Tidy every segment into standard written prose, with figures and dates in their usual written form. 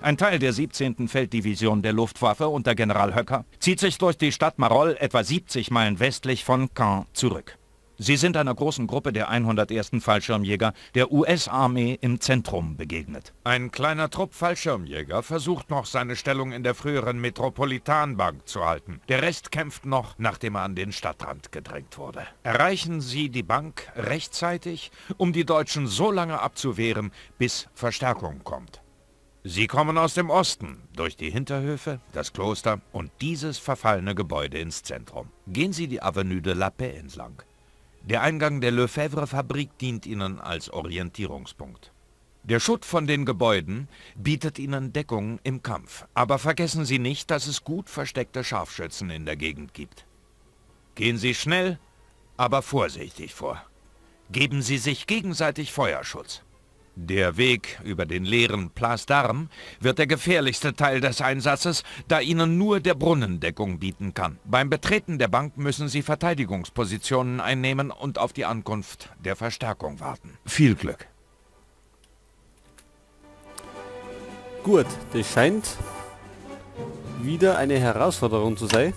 Ein Teil der 17. Felddivision der Luftwaffe unter General Höcker zieht sich durch die Stadt Marolles etwa 70 Meilen westlich von Caen zurück. Sie sind einer großen Gruppe der 101. Fallschirmjäger der US-Armee im Zentrum begegnet. Ein kleiner Trupp Fallschirmjäger versucht noch, seine Stellung in der früheren Metropolitanbank zu halten. Der Rest kämpft noch, nachdem er an den Stadtrand gedrängt wurde. Erreichen Sie die Bank rechtzeitig, um die Deutschen so lange abzuwehren, bis Verstärkung kommt. Sie kommen aus dem Osten, durch die Hinterhöfe, das Kloster und dieses verfallene Gebäude ins Zentrum. Gehen Sie die Avenue de la Paix entlang. Der Eingang der Lefebvre-Fabrik dient Ihnen als Orientierungspunkt. Der Schutt von den Gebäuden bietet Ihnen Deckung im Kampf. Aber vergessen Sie nicht, dass es gut versteckte Scharfschützen in der Gegend gibt. Gehen Sie schnell, aber vorsichtig vor. Geben Sie sich gegenseitig Feuerschutz. Der Weg über den leeren Place d'Armes wird der gefährlichste Teil des Einsatzes, da Ihnen nur der Brunnen Deckung bieten kann. Beim Betreten der Bank müssen Sie Verteidigungspositionen einnehmen und auf die Ankunft der Verstärkung warten. Viel Glück! Gut, das scheint wieder eine Herausforderung zu sein.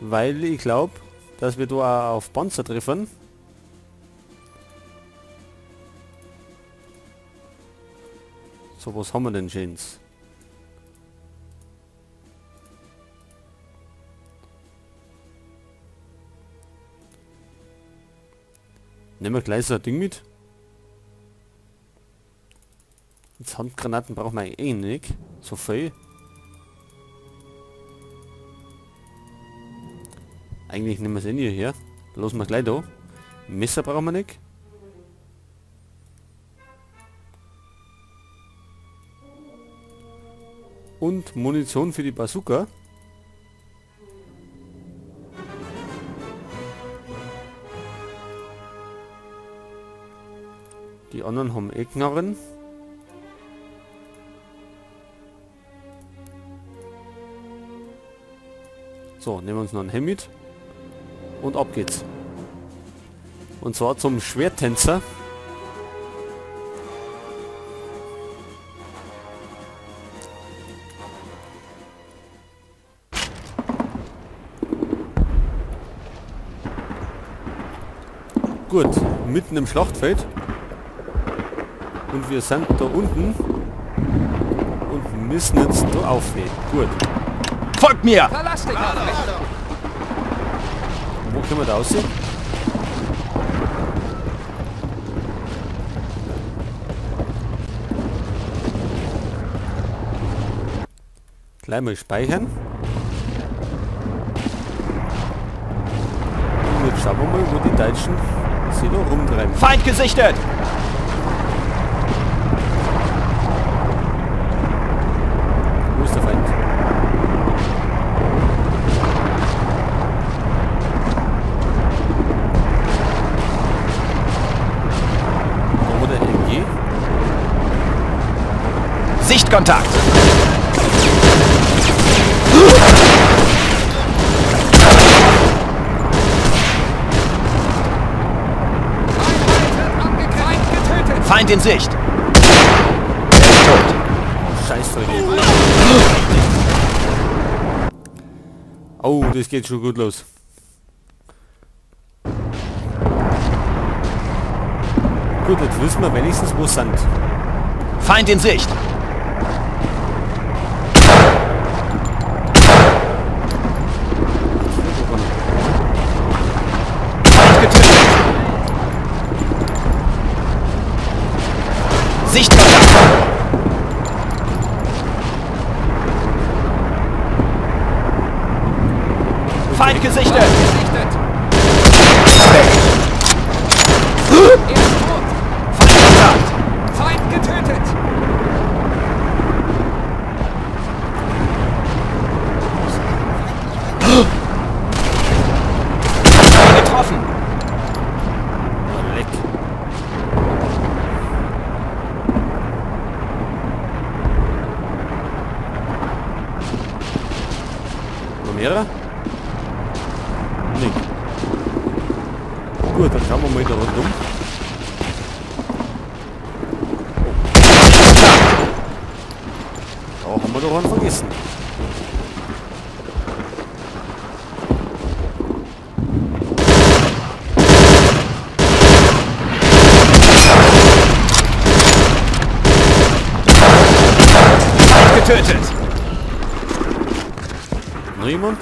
Weil ich glaube, dass wir da auch auf Panzer treffen. So, was haben wir denn Schönes? Nehmen wir gleich so ein Ding mit. Jetzt Handgranaten brauchen wir eh nicht. So viel. Eigentlich nehmen wir es eh nicht her. Lassen wir gleich da. Messer brauchen wir nicht. Und Munition für die Bazooka. Die anderen haben eh Knarren. So, nehmen wir uns noch ein Helm mit. Und ab geht's. Und zwar zum Schwerttänzer. Gut, mitten im Schlachtfeld. Und wir sind da unten und müssen jetzt da aufgehen. Gut. Folgt mir! Verlass dich auf mich! Wo können wir da aussehen? Gleich mal speichern. Und jetzt schauen wir mal, wo die Deutschen sie da rumtreiben. Feind gesichtet! Wo ist der Feind? Da wo der MG? Sichtkontakt! Feind in Sicht! Er ist tot. Scheiße. Oh, das geht schon gut los. Gut, jetzt wissen wir wenigstens, wo es sind. Feind in Sicht! Feind getötet! Sichtkontakt! Feind gesichtet! Feindkontakt! Feind getötet! Getroffen! Leck. Noch mehrere? Nicht. Gut, dann schauen wir mal da rundum. Oh. wir doch einen vergessen. Feind getötet! Noch jemand?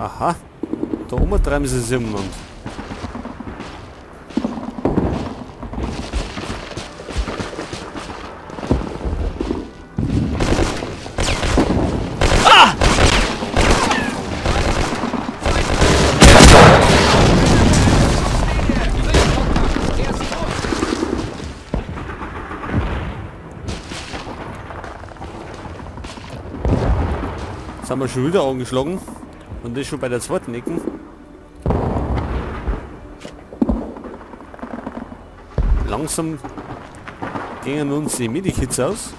Aha, da oben treiben sie sich umeinander. Ah! Jetzt haben wir schon wieder angeschlagen. Und das schon bei der zweiten Ecke. Langsam gehen uns die Medikits aus.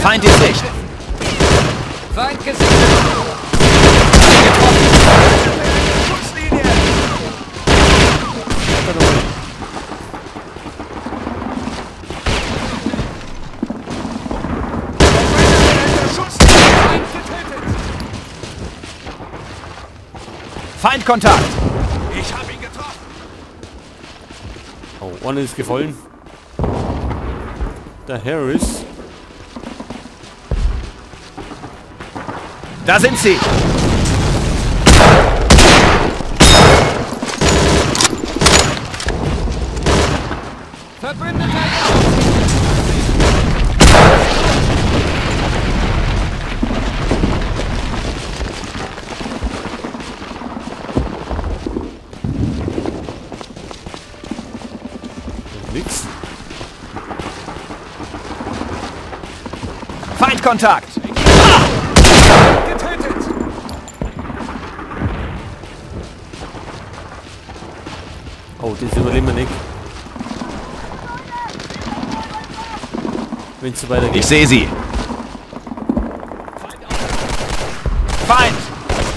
Feind in Sicht! Feind gesichtet! Feindkontakt! Ich habe ihn getroffen! Oh, einer ist gefallen. Der Harris. Da sind sie! Verbündeter! Nix. Feindkontakt! Ah! Getötet! Oh, das überleben wir nicht. Wenn es so weitergeht. Ich sehe sie. Feind!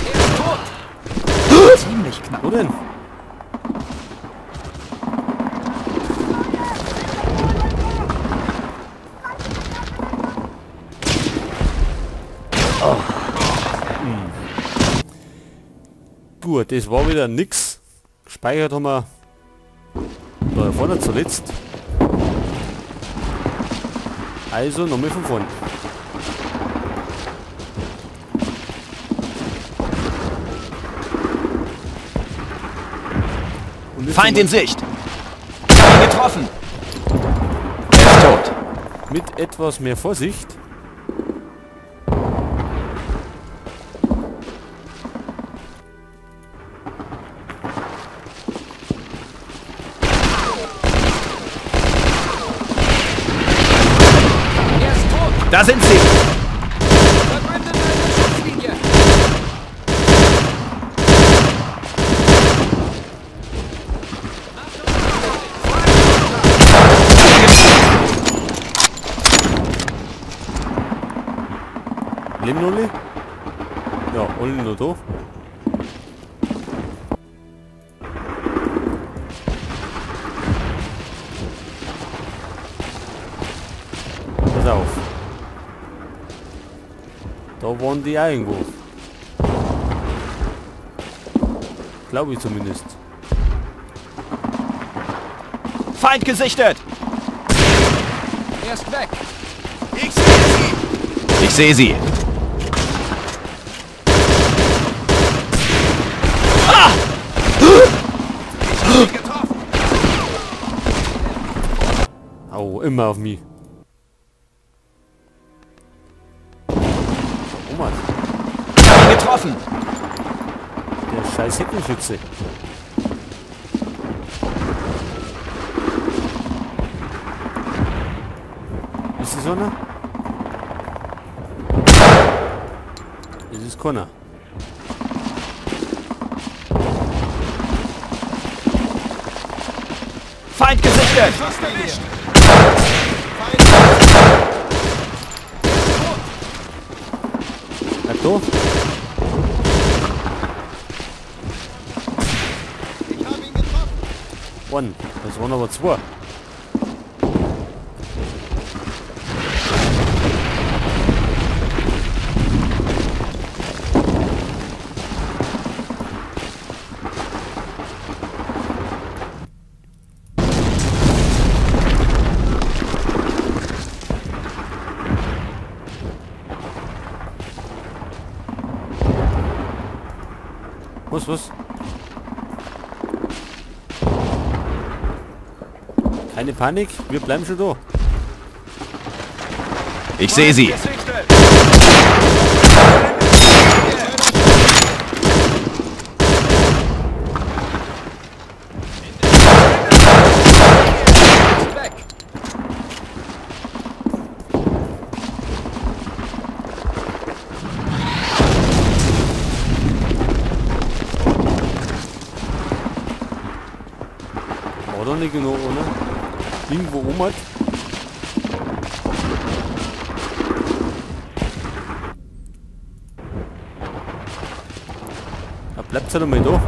Er ist tot! Ziemlich knapp. Wo denn? Oh. Hm. Gut, das war wieder nix. Gespeichert haben wir da vorne zuletzt. Also nochmal von vorne. Und Feind in Sicht! Ich habe ihn getroffen! Er ist tot. Mit etwas mehr Vorsicht. Da sind sie! Verbündete Schutzlinie! Leben noch alle? Ja, alle noch da. Pass auf. Da waren die auch irgendwo. Glaube ich zumindest. Feind gesichtet! Er ist weg! Ich sehe sie! Ich sehe sie! Ah! Ich hab ihn getroffen! Au, immer auf mich. Ich hab ihn getroffen! Der scheiß Heckenschütze. Ist einer? Das ist keiner. Feind gesichtet! Bleib da. Ich habe ihn getroffen. One. Das waren aber zwei. Was, was? Keine Panik, wir bleiben schon da. Ich sehe sie. War doch nicht genau, oder? Irgendwo oben hat. Da bleibt ja noch mal da.